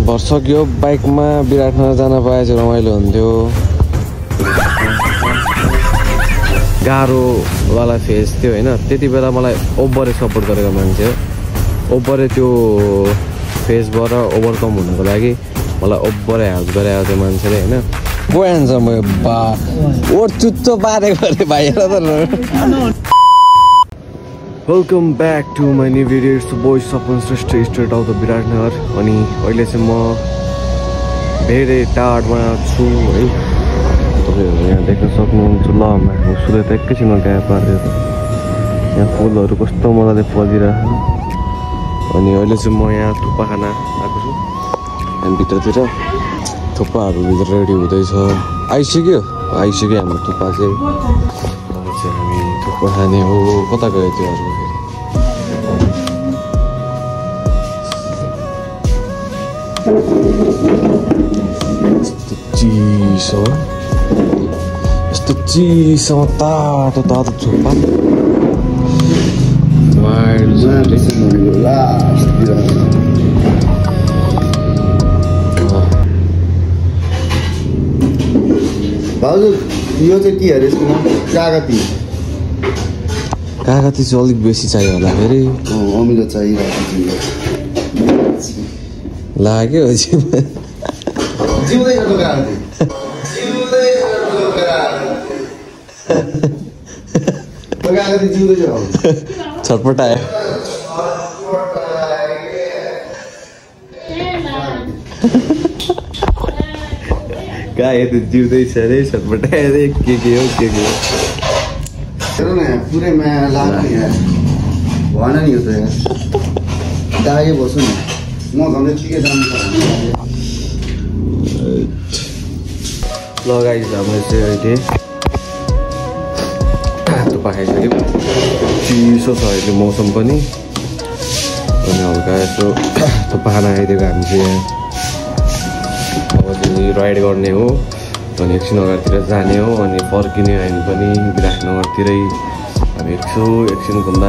भर्सक्यो बाइकमा विराटनगर जान पाए चाहिँ रमाइलो हुन्थ्यो। गाह्रोवाला फेज थियो होइन, त्यति बेला मलाई ओभरै सपोर्ट गरेको मान्छे हो। ओभरै त्यो फेजबाट ओभरकम हुनको लागि मलाई ओभरै हेल्प गरेको थियो मान्छेले होइन। गइहाल्छ म बा ओर चुच्चो पारेको अरे भाइ। Welcome back to my new video. It's boy Sapan Shrestha straight out of Biratnagar. अनि अहिले चाहिँ म धेरै टाढमा छु है, तपाईँहरू यहाँ देख्न सक्नुहुन्छ। ल हाम्रो सूर्य त एकैछिनमा गायब पारिदियो। यहाँ फुलहरू कस्तो मजाले फलिरहेको। अनि अहिले चाहिँ म यहाँ थुक्पा खान आएको छु। अनि भित्रतिर थुक्पाहरू भित्र रेडी हुँदैछ। आइसक्यो हाम्रो थुक्पा चाहिँ। अब चाहिँ हामी थुक्पा खाने हो। कता गयो त्यो फेरि? यस्तो चिसो तातो तातो थुक्पा। भाउजू यो चाहिँ के अरे? यसको नाम कागती। कागती चाहिँ अलिक बेसी चाहियो होला फेरि। अमिलो चाहिरहेको लाग्यो जिउँदै गर्नु कागती। कागती जिउँदै जाऊ। छटपटायो। गाए त जिउँदैछ अरे, छटपटायो अरे। के हो हेर न यहाँ पुरै माया लाग्यो यहाँ। भएन नि यो त यहाँ दागे बस्छु नि म झन् यत्तिकै जानु लगाइस। हाम्रो चाहिँ अहिले थुक्पा खाइसक्यो। चिसो छ अहिले मौसम पनि। अनि हल्का यसो थुक्पा खाना आइदिएको हामी चाहिँ यहाँ। अब चाहिँ राइड गर्ने हो। अनि एकछिन अगाडितिर जाने हो। अनि फर्किने हो हामी पनि विराटनगरतिरै। हामी एकछिन घुम्दा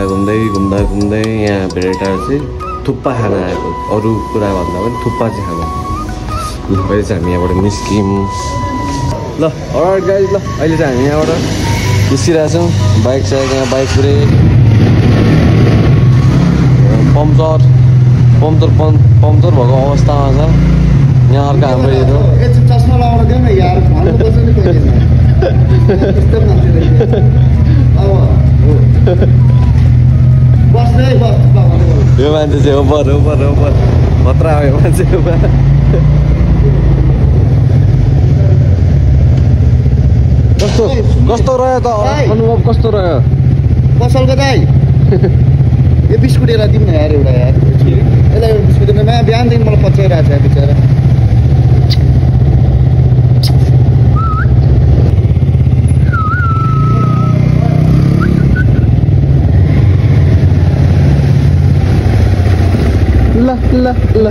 यहाँ भेरेटार चाहिँ थुक्पा खाना आएको। अरू कुरा भन्दा पनि थुक्पा चाहिँ खाना। अहिले चाहिँ हामी यहाँबाट निस्क्यौँ। ल अलराइट गाइज, ल अहिले चाहिँ हामी यहाँबाट निस्किरहेको छौँ। बाइक छ यहाँ, बाइक पुरै पम्चर भएको अवस्थामा छ। यहाँ अर्को हाम्रो यो चस्मा लगाएर देऊ न यार, भन्नुपर्छ नि कहिले। यो मान्छे चाहिँ ओभर खतरा हो यो मान्छे। कस्तो रह्यो त अनुभव? कस्तो रह्यो पसलको दाइ? यो बिस्कुट यसलाई दिउँ न यार एउटा यार। यसलाई एउटा बिस्कुट दिनु। बिहानदेखि मलाई पछ्याइरहेको छ बिचरा। ल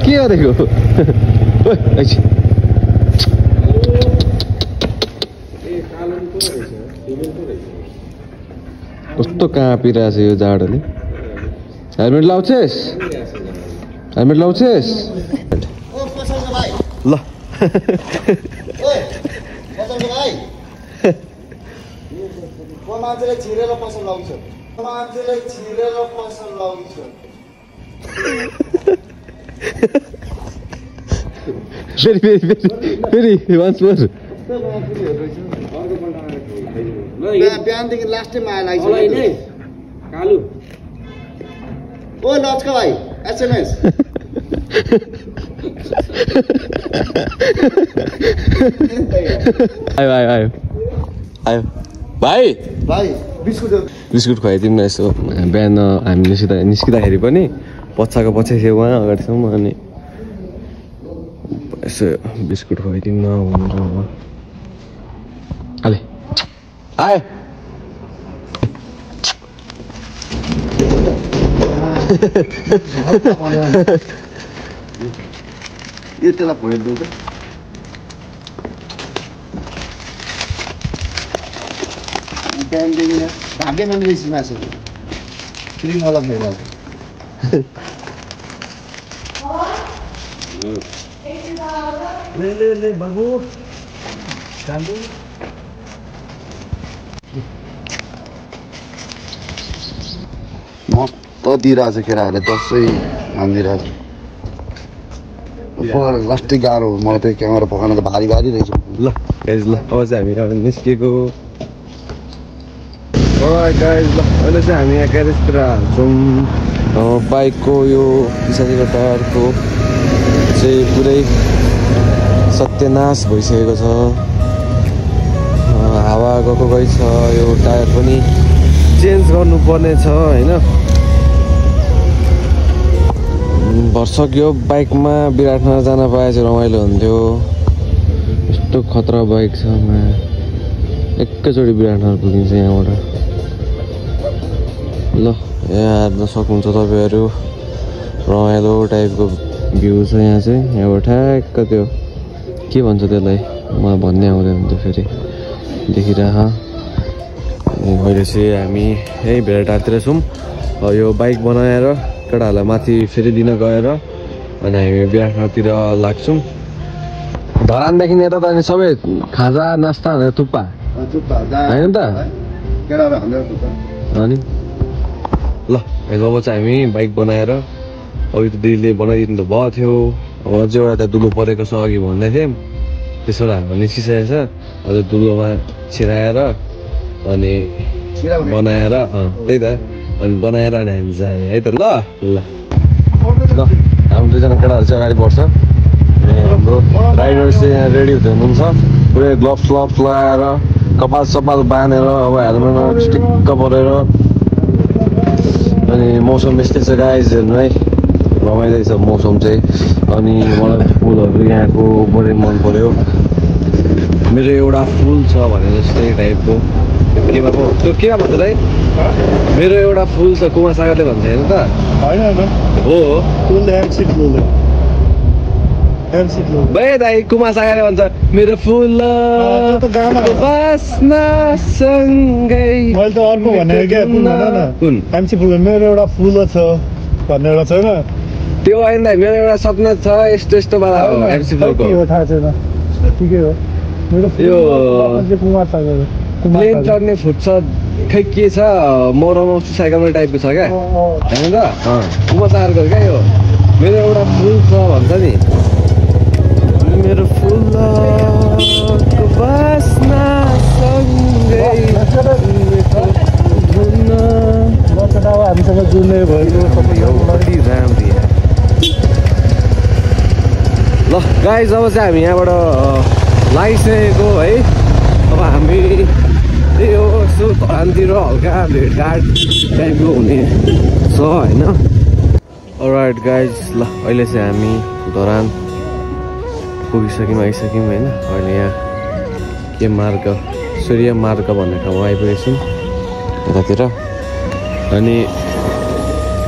के गरेको? कस्तो काँपिरहेछ यो जाडोले। हेलमेट लाउँछेस्? ल मान्छेले छिरेर पसल लाउँछ। फेरि वान्स मोर। बिहानदेखि लास्ट टाइम आएर लागिसक्यो कालु। ओ लचका भाइ एसएमएस। आयो भाइ बिस्कुट खुवाइदिउँ न यसो। बिहान हामी निस्किँदाखेरि पनि पछाको छेउमा अगाडिसम्म। अनि यसो बिस्कुट खुवाइदिउँ न भनेर आयो। ये तेला भोइल दो बिहानदेखि ढाकेमा रहेछ मासु क्रिम वाला फेरि ले बाबु कान्दु म त दिइरहेछ केटाहरूले दसैँ हानिदिइरहेछ लास्टै गाह्रो मलाई त्यो क्यामेरा पकाउन त भारी भारी रहेछ ल गाइज ल अब चाहिँ हामी अब निस्केको गाइज ल अहिले चाहिँ हामी यहाँ ग्यारेजतिर हाल्छौँ बाइकको यो पछाडिको टायरको चाहिँ पुरै सत्यनाश भइसकेको छ हावा गएको गइ छ यो टायर पनि चेन्ज गर्नुपर्ने छ होइन भर्सक यो बाइकमा विराटनगर जान पाए चाहिँ रमाइलो हुन्थ्यो यस्तो खतरा बाइक छ एकैचोटि विराटनगर पुगिन्छ यहाँबाट ल यहाँ हेर्न सक्नुहुन्छ तपाईँहरू रमाइलो टाइपको भ्यू छ यहाँ चाहिँ यहाँबाट ठ्याक्क त्यो के भन्छ त्यसलाई मलाई भन्ने आउँदैन त्यो फेरि देखिरह अहिले चाहिँ हामी यहीँ भेडाटारतिर छौँ यो बाइक बनाएर केटाहरूलाई माथि फेरि लिन गएर अनि हामी विराटनगरतिर लाग्छौँ धरानदेखि यता त अनि सबै खाजा नास्ता भनेर थुक्पा होइन त अनि ल अब चाहिँ हामी बाइक बनाएर अब यो त दिदीले बनाइदिनु त भएको थियो अब अझै एउटा त दुलो परेको छ अघि भन्दै थियौँ त्यसबाट हाम्रो निस्किसकेको छ अझ दुलोमा छिराएर अनि बनाएर त्यही त अनि बनाएर अनि हामी जाने है त ल ल ल हाम्रो दुईजना केटाहरू चाहिँ अगाडि बढ्छ हाम्रो राइडर चाहिँ यहाँ रेडी हुनुहुन्छ पुरै ग्लोभ्स लगाएर कपाल सपाल बाँधेर अब हेलमेटमा टिक्क परेर अनि मौसम यस्तै छ गाइज हेर्नु है रमाइलो छ मौसम चाहिँ अनि मलाई फुलहरू यहाँको बढी मन पर्यो मेरो एउटा फुल छ भने जस्तै टाइपको केमा पो त्यो केमा भन्छ है मेरो एउटा फुल छ कुमार सागरले भन्छ होइन त हो भाइ दाइ कुमार सागरले भन्छ मेरो फुल सँगै मैले त अर्को भनेको क्या कुन एमसी फुल मेरो एउटा फुल छ भन्ने एउटा छैन त्यो होइन दाइ मेरो एउटा सपना छ यस्तो यस्तो वाला हो एमसी फुलको थाहा छैन ठिकै हो मेरो यो कुमार सागर प्लेन चढ्ने फुट्छ खै के छ म रमाउँछु साइकलमा टाइपको छ क्या होइन त कुमार सागरको क्या यो मेरो एउटा फुल छ भन्छ नि मेरो फुल हामीसँग जुड्ने भयो ल गाइज अब चाहिँ हामी यहाँबाट लागिसकेको है अब हामी त्यही हो यसो धरानतिर हल्का भेटघाट टाइपको हुने छ होइन अलराइट गाइज ल अहिले चाहिँ हामी धरान पुगिसक्यौँ आइसक्यौँ होइन अहिले यहाँ के मार्ग सूर्य मार्ग भन्ने ठाउँमा आइपुगेको छौँ यतातिर अनि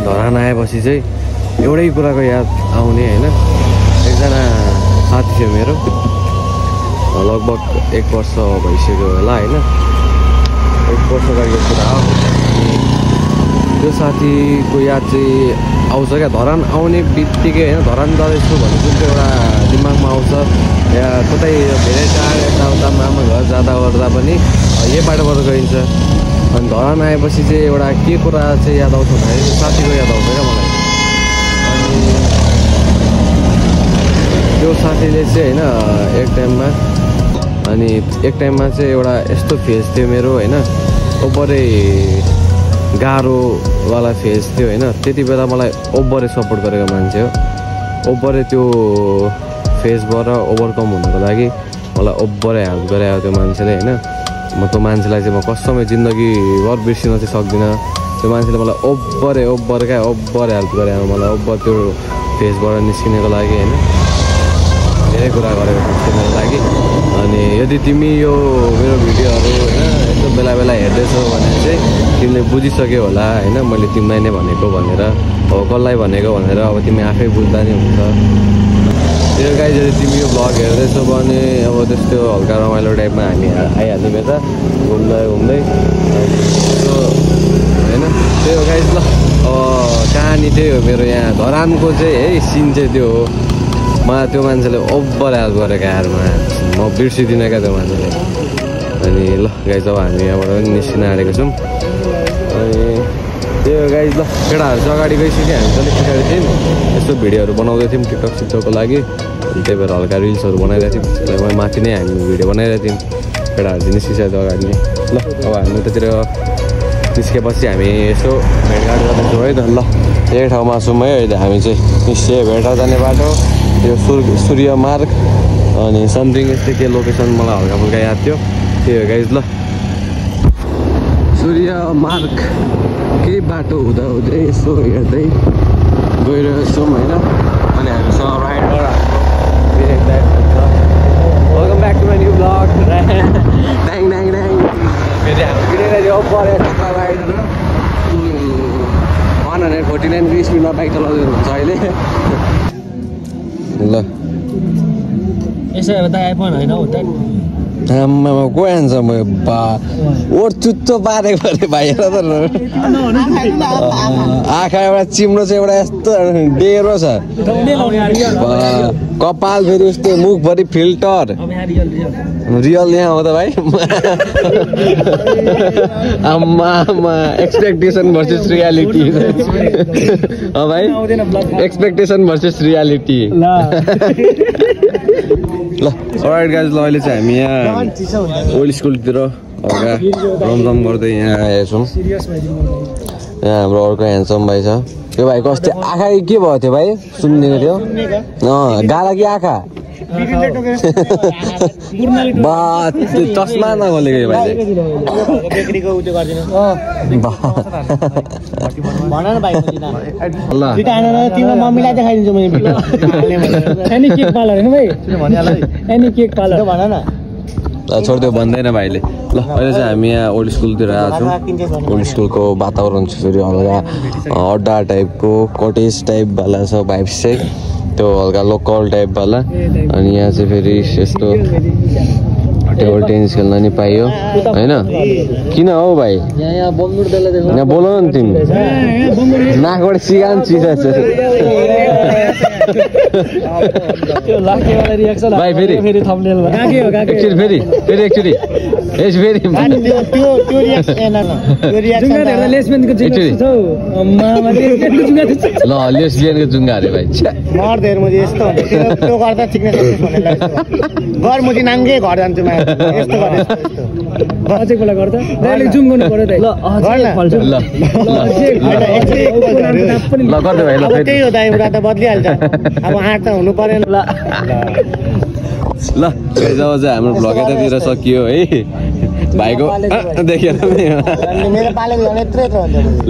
धरान आएपछि चाहिँ एउटै कुराको याद आउने होइन एकजना साथी थियो मेरो लगभग 1 वर्ष भइसक्यो होला होइन 1 वर्ष अगाडिको कुरा हो त्यो साथीको याद चाहिँ आउँछ क्या धरान आउने बित्तिकै होइन धरान जाँदैछु भन्ने जुन चाहिँ एउटा दिमागमा आउँछ या कतै धेरै टाढा यताउता मामा घर जाँदा गर्दा पनि यही बाटोबाट गइन्छ अनि धरान आएपछि चाहिँ एउटा के कुरा चाहिँ याद आउँछ भन्दाखेरि त्यो साथीको याद आउँछ क्या मलाई अनि त्यो साथीले चाहिँ होइन एक टाइममा चाहिँ एउटा यस्तो फेज थियो मेरो होइन ओभरै गाह्रोवाला फेज थियो होइन त्यति बेला मलाई ओभरै सपोर्ट गरेको मान्छे हो ओभरै त्यो फेजबाट ओभरकम हुनुको लागि मलाई ओभरै हेल्प गराएको त्यो मान्छेले होइन म त्यो मान्छेलाई चाहिँ म कसमै जिन्दगीभर बिर्सिन चाहिँ सक्दिनँ त्यो मान्छेले मलाई ओभरै हेल्प गरायो मलाई ओभर त्यो फेजबाट निस्किनको लागि होइन धेरै कुरा गरेको थियो मेरो लागि अनि यदि तिमी यो मेरो भिडियोहरू होइन यस्तो बेला बेला हेर्दैछौ भने चाहिँ तिमीले बुझिसक्यौ होला होइन मैले तिमीलाई नै भनेको भनेर अब कसलाई भनेको भनेर अब तिमी आफै बुझ्दा नै हुन्छ त्यो गाइज यदि तिमी यो भ्लग हेर्दैछौ भने अब त्यस्तो हल्का रमाइलो टाइपमा हामी आइहाल्यौँ यता घुम्दै घुम्दै त्यो होइन त्यही हो गाइज। ल कहानी त्यही हो मेरो यहाँ धरानको चाहिँ है सिन चाहिँ त्यो हो। मलाई त्यो मान्छेले ओभर हेल्प गरेको यारमा म बिर्सिदिनँ क्या त्यो मान्छेले। अनि ल गाइज अब हामी यहाँबाट पनि निस्किन आँटेको छौँ। अनि त्यही हो गाइज। ल केटाहरू चाहिँ अगाडि गइसक्यो, हामी चाहिँ अलिक पछाडि थियौँ। यस्तो भिडियोहरू बनाउँदै थियौँ टिकटक सिकटकको लागि। अनि त्यही भएर हल्का रिल्सहरू बनाइरहेको थियौँ। माथि नै हामी भिडियो बनाइरहेको थियौँ। केटाहरू चाहिँ निस्किसक्यो अगाडि नै। ल अब हामी उतातिर निस्केपछि हामी यसो भेटघाट गर्दैछौँ है त। ल यही ठाउँमा छौँ है अहिले हामी चाहिँ निश्चय भेटघाट जाने बाटो यो सूर्य मार्ग अनि समथिङ यस्तै के लोकेसन मलाई हल्का फुल्का याद थियो। त्यही हो गाइज। ल सूर्य मार्ग केही बाटो हुँदै यसो हेर्दै गइरहेको छौँ होइन। अनि हामीसँग rider welcome back to my new vlog. ड्याङ ड्याङ ड्याङ फेरि हामी परेको राइडर 149 को स्पिडमा बाइक चलाउँदै हुन्छ अहिले। ल यसो अब त आइफोन होइन हो त आम्मा को आन्छ म बा ओर चुच्चो पारेको अरे भाइ हेर त आँखा एउटा चिम्रो चाहिँ एउटा यस्तो डेरो छ कपाल फेरि उस्तो मुखभरि फिल्टर रियल यहाँ हो त भाइ। आम्मा एक्सपेक्टेसन भर्सेस रियालिटी भाइ एक्सपेक्टेसन भर्सेस रियालिटी। ल राइट गाइज। ल अहिले चाहिँ हामी यहाँ ओल्ड स्कुलतिर हल्का रमझम गर्दै यहाँ आएका छौँ। यहाँ हाम्रो अर्को ह्यान्डसम भाइ छ। त्यो भाइको अस्ति आँखा के भयो थियो भाइ सुन्नेको थियो गाला कि आँखा बा चस्मा नखोलेको भाइले। मम्मीलाई देखाइदिन्छु छोडिदियो भन्दैन भाइले। ल अहिले चाहिँ हामी यहाँ ओल्ड स्कुलतिर आएको छौँ। ओल्ड स्कुलको वातावरण चाहिँ फेरि हल्का अड्डा टाइपको कटेज टाइपवाला छ भाइब्स चाहिँ त्यो हल्का लोकल टाइपवाला। अनि यहाँ चाहिँ फेरि यस्तो टेबल टेनिस खेल्न नि पाइयो होइन। किन हौ भाइ यहाँ बोलाउ न तिमी नाकबाट सिगान चिसा छ भाइ। फेरि फेरि ल लेसबियनको जुङ्गा अरे भाइ बदलिहाल्छ अब आँट त हुनु परेन। ल जब चाहिँ हाम्रो भ्लग यतातिर सकियो है भाइको देखेर मेरो पालेको यत्रो ल।